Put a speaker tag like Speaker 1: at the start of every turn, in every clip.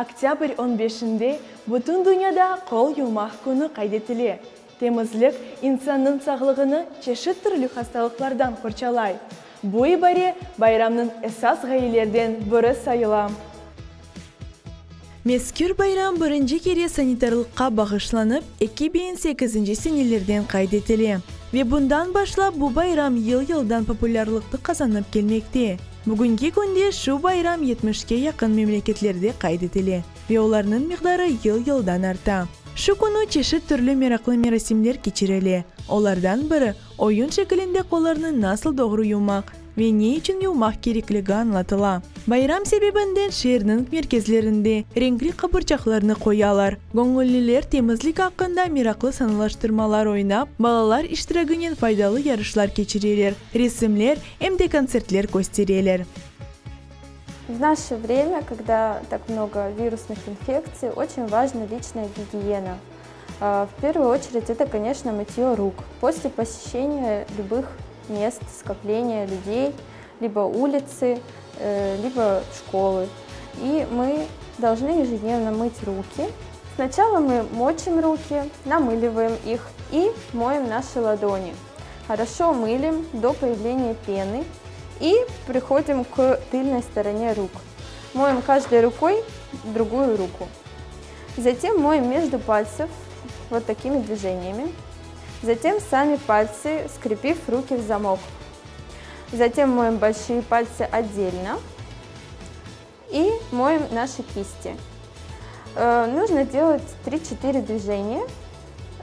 Speaker 1: Oktâbr on beşinde bütün dünyada qol yuvmaq künü qayd etile. Temizlik insannıñ sağlığını çeşit türlü hastalıqlardan qorçalay. Bu ibare bayramnıñ esas ğayelerden biri sayıla. Mezkür bayram birinci kere sanitarlıqqa bağışlanıp, 2008-nci senelerden qayd etile. Ve bundan başlap bu bayram yıl-yıldan populârlıqtı qazanıp kelmekte. Bugünki künde şu bayram yetmişke yaqın memleketlerde qayd etile ve olarnıñ miqdarı yıl-yıldan arta. Şu künü çeşit türlü meraqlı merasimler keçirile. Olardan biri, oyun şekilinde qollarnı nasıl doğru yuvmaq ve ne içün yuvmaq kerekligi añlatıla. Bayram sebebinden şeerniñ merkezlerinde renkli qaburçaqlarnı qoyalar. Göñülliler temizlik aqqında meraqlı sanalaştırmalar oynap, balalar iştiraginen faydalı yarışlar keçireler, resimler, em de kontsertler köstereler.
Speaker 2: В наше время, когда так много вирусных инфекций, очень важна личная гигиена. В первую очередь это, конечно, мытье рук. После посещения любых мест скопления людей, либо улицы, э, либо школы. И мы должны ежедневно мыть руки. Сначала мы мочим руки, намыливаем их и моем наши ладони. Хорошо мылим до появления пены и приходим к тыльной стороне рук. Моем каждой рукой другую руку. Затем моем между пальцев вот такими движениями. Затем сами пальцы, скрепив руки в замок. Затем моем большие пальцы отдельно и моем наши кисти. Э, нужно делать 3-4 движения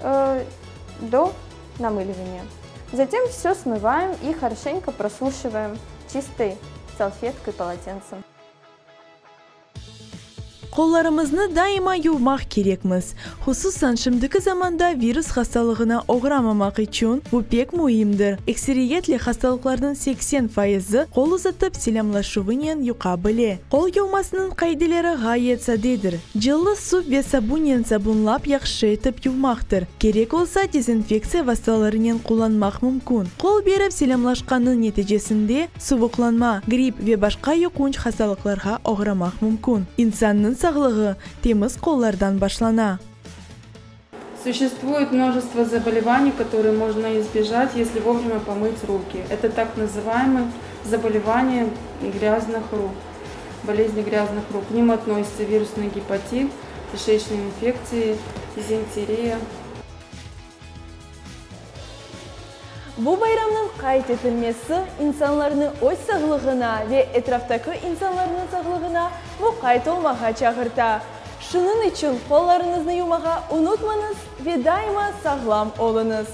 Speaker 2: э, до намыливания. Затем все смываем и хорошенько просушиваем чистой салфеткой, полотенцем.
Speaker 1: Qollarımıznı daima yuvmaq kerekmiz. Hususan şimdiki zamanda virus hastalığına oğramamaq içün bu pek müimdir. Ekseriyetle hastalıqlarnıñ 80 fayızı qol uzatıp selâmlaşuvınen yuqa bile. Qol yuvmasınıñ qaideleri ğayet sadedir, cıllı suv ve sabunnen sabunlap yahşı etip yuvmaqtır. Kerek olsa dezinfektsiya vastalarınen qullanmaq mümkün. Qol berip selâmlaşqannıñ neticesinde Suvuqlanma, gripp ve başqa yuqunç hastalıqlarğa oğramaq mümkün. İnsannıñ sağlığı temiz qollardan başlana.
Speaker 3: Существует множество заболеваний, которые можно избежать, если вовремя помыть руки. Это так называемые заболевания грязных рук, болезни грязных рук. К ним относятся вирусный гепатит, кишечные инфекции, дизентерия.
Speaker 1: Bu bayramnıñ qayd etilmesi insanlarnı öz sağlığına ve etraftaki insanlarnıñ sağlığına muqayt olmağa çağırta. Şunıñ içün qollarıñıznı yumağa unutmañız ve daima sağlam oluñız!